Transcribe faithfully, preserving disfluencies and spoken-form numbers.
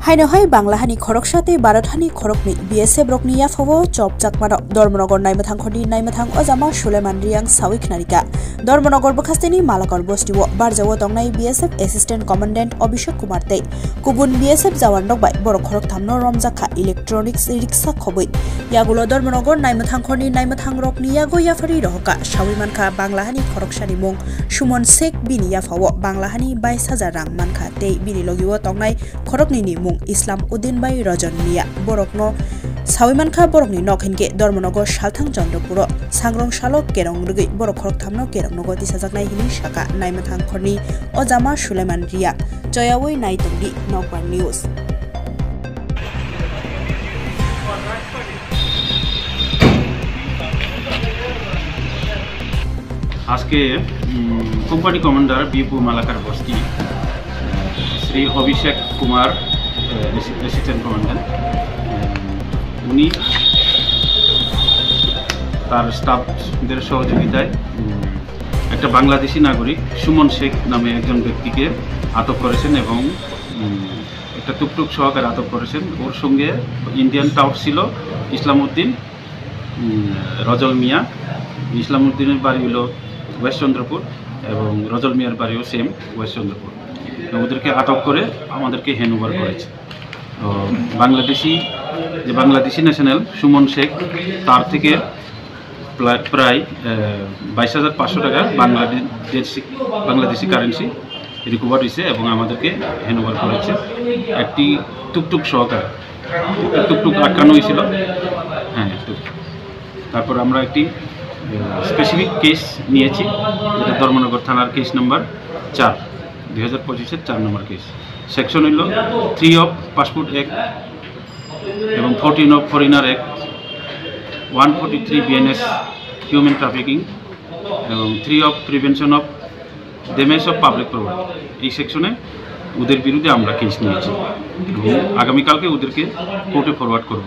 Haino hai Bangla hani khoroksa tei Bharat hani khoroknwi B S F rokni yaphao chopjakmano Dharmanagar Naimathangkhorni Naimathang Ojama Suleman Riang sawi khnarikha. Dharmanagar bwkhasteni Malakar bostio barjao tongnai B S F Assistant Commandant Abhishek Kumar tei kubun B S F jawan rok bai borok khorokthamno romjakha electronics riksa khobwi. Yagulo Dharmanagar Naimathangkhorni Naimathang rokni yago yapharwi rohorkha sawi mankha Bangla hani khoroksani mung Suman Sheikh, bini yaphao Bangla hani bais hajar rang mankha tei bini logio tongnai khoroknwini mung Islam Uddin bai Rajan Mia. Borokno sawi mankha borokni nok hinkhe Dharmanagar Salthang Chandrakuro sangrong salo kerong rwgwi borok khorokthamno kerong nogo tisajaknai hinwi sakha Naimathangkhorni Ojama Suleman Riang. Choyawi nai tongdi Nokbar News. আজকে company commander Bipu মালাকার বস্তি শ্রী অভিষেক Kumar, assistant commander, উনি তার স্টাফদের সহযোগিতায় উম, একটা বাংলাদেশি নাগরিক সুমন শেখ নামে একজন ব্যক্তিকে আটক করেছেন এবং উম, একটা টুকটুক সহকারে আটক করেছেন। ওর সঙ্গে ইন্ডিয়ান টাউট ছিল ইসলাম উদ্দিন, উম, রজল মিয়া। ইসলাম উদ্দিনের বাড়ি হলো ওয়েস্ট চন্দ্রপুর এবং রজল মিয়ার বাড়িও সেম ওয়েস্ট চন্দ্রপুর। তো ওদেরকে আটক করে আমাদেরকে হ্যান্ড ওভার করেছে। তো বাংলাদেশি, যে বাংলাদেশি ন্যাশনাল সুমন শেখ, তার থেকে প্রায়, প্রায়, আহ, বাইশ হাজার পাঁচশো টাকা বাংলাদেশি, বাংলাদেশি কারেন্সি রিকভার হয়েছে এবং আমাদেরকে হ্যান্ড ওভার করেছে একটি টুকটুক সহকারে। টুকটুক আটকানো হয়েছিল। হ্যাঁ, টুকটুক। তারপর আমরা একটি, আহ, স্পেসিফিক কেস নিয়েছি, যেটা ধর্মনগর থানার কেস নাম্বার চার, দুই হাজার পঁচিশের চার নম্বর কেস। সেকশন হইল থ্রি অফ পাসপোর্ট অ্যাক্ট এবং fourteen of foreigner act, one forty three BNS human trafficking এবং three of prevention of damage of public property. এই সেকশনে ওদের বিরুদ্ধে আমরা কেস নিয়েছি এবং আগামীকালকে ওদেরকে কোর্টে ফরওয়ার্ড করব।